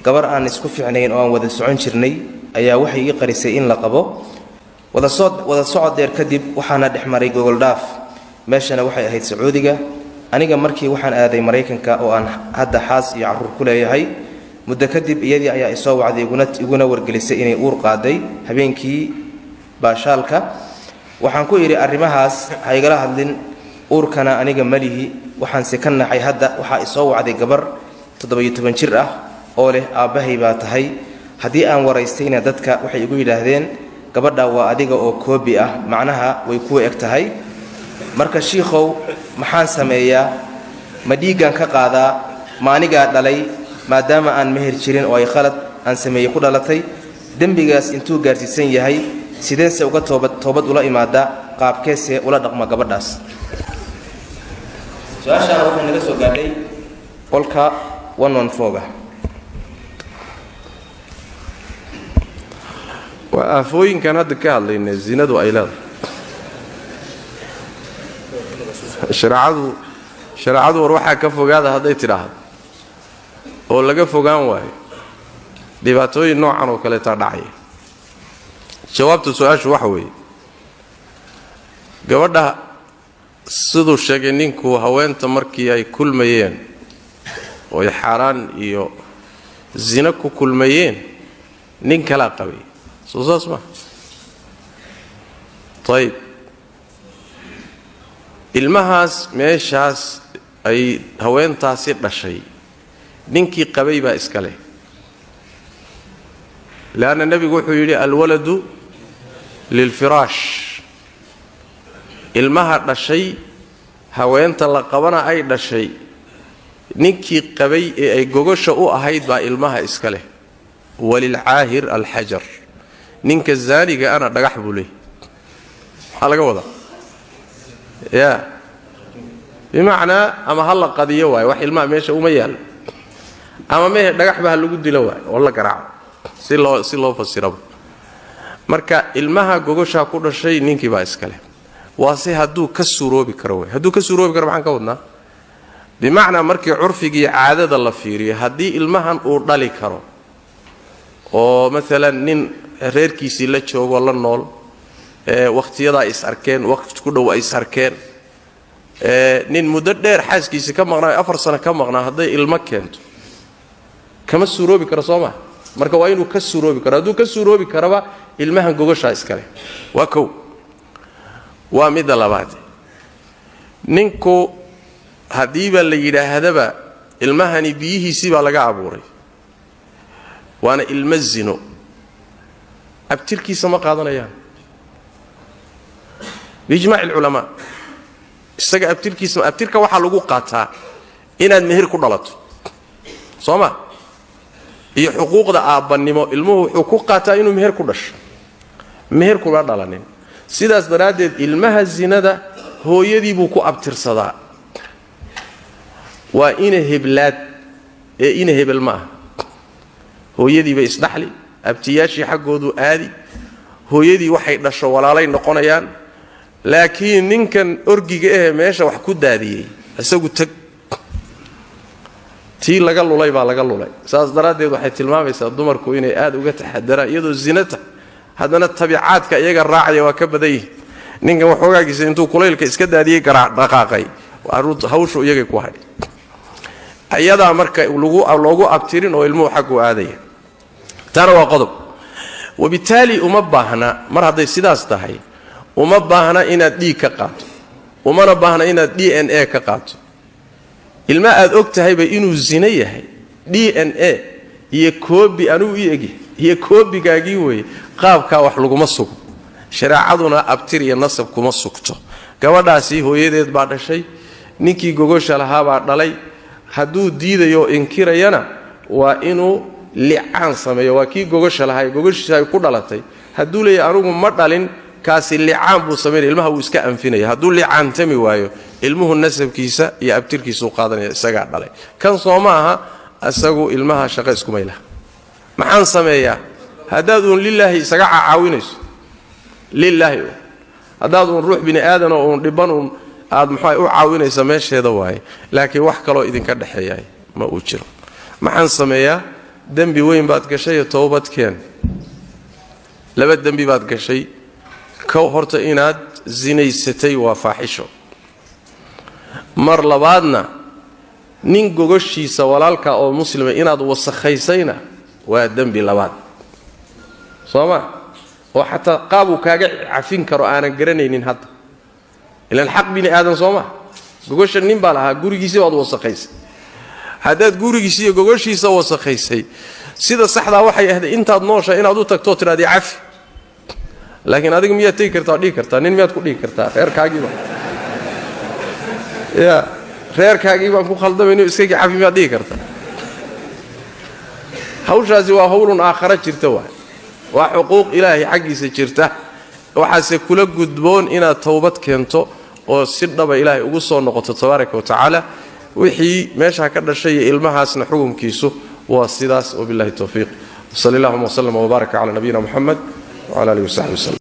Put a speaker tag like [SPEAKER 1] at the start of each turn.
[SPEAKER 1] Gabar aan isku fiicnayn oo aan wada socon jirnay ayaa waxay ii qarisay in la qabo. Wada socod dheer kadib waxaana dhex maray gogoldhaaf. Meeshana waxay ahayd Sacuudiga. Aniga markii waxaan aaday Maraykanka oo aan hadda xaas iyo carruur ku leeyahay. Muddo kadib iyadii ayaa isoo wacday, iguna wargelisay inay uur qaaday. Habeenkii baashaalka waxaan ku idhi, "Arrimahaas ha igala hadlin, uurkana aniga malihi." Waxaanse ka naxay, hadda waxaa isoo wacday gabar 17 jir ah oo leh, "Aabbahay baa tahay." Haddii aan waraystayna, dadka waxay igu yidhaahdeen, "Gabadha waa adiga oo koobi ah, macnaha way kuu eg tahay." Marka shiikhow, maxaan sameeyaa? Ma dhiiggan ka qaadaa? Ma anigaa dhalay, maadaama aan meher jirin oo ay khalad aan sameeyey ku dhalatay? Dembigaas intuu gaarsiisan yahay? Sideese uga toobad ula imaadaa? Qaabkeese ula dhaqma gabadhaas? Su-aashaana waxay naga soo gaadhay qolka ga.
[SPEAKER 2] Waa aafooyinkan hadda ka hadlaynay zinadu ay leedahay. Shareecadu war waxaa ka fogaada hadday tidhaahdo oo laga fogaan waayo, dhibaatooyin noocan oo kaleetaa dhacaya. Jawaabta su-aashu waxa weeye, gabadha siduu sheegay ninku, haweenta markii ay kulmayeen oo ay xaaraan iyo zino ku kulmayeen, nin kalaa qabay, soo saas maa? Ayib, ilmahaas meeshaas ay haweentaasi dhashay, ninkii qabay baa iska leh, leanna nebigu wuxuu yidhi, "Alwaladu lilfiraash." Ilmaha dhashay haweenta la qabana ay dhashay, ninkii qabay ee ay gogosha u ahayd baa ilmaha iska leh. Walilcaahir alxajar, ninka zaaniga ana dhagax buu leeyahy. Maxaa laga wadaa? Ya bimacnaa, ama ha la qadiyo waayo, wax ilmaha meesha uma yaallo, ama mehe dhagaxba ha lagu dilo waayo oo la garaaco, si loo fasiraba. Marka ilmaha gogoshaa ku dhashay ninkii baa iska leh, waase hadduu ka suuroobi karo wey. Hadduu ka suuroobi karo maxaan ka wadnaa? Bimacnaa, markii curfigii caadada la fiiriyo, haddii ilmahan uu dhali karo oo maalan nin reerkiisii la joogo, la nool, wakhtiyadaa is arkeen, waqti ku dhow ay is arkeen, nin muddo dheer xaaskiisii ka maqnaa, 4 sano ka maqnaa, hadday ilmo keento, kama suuroobi karo, soo maa? Marka waa inuu ka suuroobi karo. Hadduu ka suuroobi karaba, ilmahan gogoshaa iskale. Waa kow. Waa midda labaad, ninku haddiiba la yidhaahdaba ilmahani biyihiisii baa laga abuuray, waana ilmo zino, abtirkiisa ma qaadanayaan biijmaaci alculamaa. Isaga abtirkiisa, abtirka waxaa lagu qaataa inaad meher ku dhalato, soo ma? Iyo xuquuqda aabbannimo ilmuhu wuxuu ku qaataa inuu meher ku dhasho. Meher kuma dhalanin, sidaas daraaddeed ilmaha zinada hooyadii buu ku abtirsadaa. Waa ina heblaad ee ina hebel ma aha. Hooyadii bay isdhaxli, abtiyaashii xaggoodu aadi, hooyadii waxay dhasho walaalay noqonayaan. Laakiin ninkan orgiga ahe meesha wax ku daadiyey, isagu tag tii laga lulay baa laga lulay. Saas daraaddeed waxay tilmaamaysaa dumarku inay aad uga taxadaraan. Iyadoo zinata haddana tabiicaadka iyaga raacaya waa ka badan yihin. Ninkan waxoogaagiisa intuu kulaylka iska daadiyey dhaqaaqay, hawshu iyagay ku hadhay. Ayadaa marka loogu abtirin oo ilmuhu xaggu aadaya. Taana waa qodob. Wabitaali uma baahna, mar hadday sidaas tahay, uma baahna inaad dhiig ka qaato, umana baahna inaad DNA ka qaato. Ilma aad og tahayba inuu zino yahay, DNA iyo koobi anuu i egyahay iyo koobigaagii weeye, qaabkaa wax laguma sugo. Shareecaduna abtir iyo nasab kuma sugto. Gabadhaasi hooyadeed baa dhashay, ninkii gogosha lahaabaa dhalay. Hadduu diidayo, inkirayana, waa inuu licaan sameeyo. Waa kii gogosha lahaa, gogoshiisa ay ku dhalatay. Hadduu leeyahy, "Anugu ma dhalin," kaasi licaan buu samaynaya, ilmaha wuu iska anfinaya. Hadduu licaantami waayo, ilmuhu nasabkiisa iyo abtirkiisuu qaadanaya, isagaa dhalay. Kan soo ma aha, isagu ilmaha shaqo iskumay laha. Maxaan sameeyaa? Haddaad uun lilaahi isaga cacaawinayso, lilaahi, haddaad uun ruux bini aadanoo uun dhibban uun aad muxua u caawinaysa, meesheeda waaye. Laakiin wax kaloo idinka dhexeeyaay ma uu jiro. Maxaan sameeyaa? Dembi weyn baad gashay, toobadkeen. Laba dembi baad gashay. Kow, horta inaad zinaysatay waa faaxisho. Mar labaadna nin gogoshiisa walaalka oo muslima inaad wasakhaysayna waa dembi labaad, soo ma? Oo xataa qaabuu kaaga cafin karo aanan garanaynin hadda, ilaan xaq bini aadan, soo ma? Gogosha nin baa lahaa, gurigiisii baad wasakhaysay. Haddaad gurigiisi iyo gogoshiisa wasakhaysay, sida saxdaa waxay ahayd intaad noosha inaad u tagtoo tidhahdi cafi. Laakiin adiga miyaad tegi kartaa oo dhihi kartaa? Nin miyaad ku dhihi kartaa reerkaagiiba ya reerkaagii baan ku khaldamayno, iska cafi, miyaad dhihi kartaa? Hawshaasi waa hawlun aakhara jirta, waay, waa xuquuq Ilaahay xaggiisa jirta. Waxaase kula gudboon inaad towbad keento oo si dhaba Ilaahay ugu soo noqoto tabaaraka wa tacaala. Wixii meeshaa ka dhashay iyo ilmahaasna xukunkiisu waa sidaas. Wabillahi towfiiq. Sali allahuma wslm wbaaraka cala nabiyina Muxamed wcala alihi wasaxbi waslem.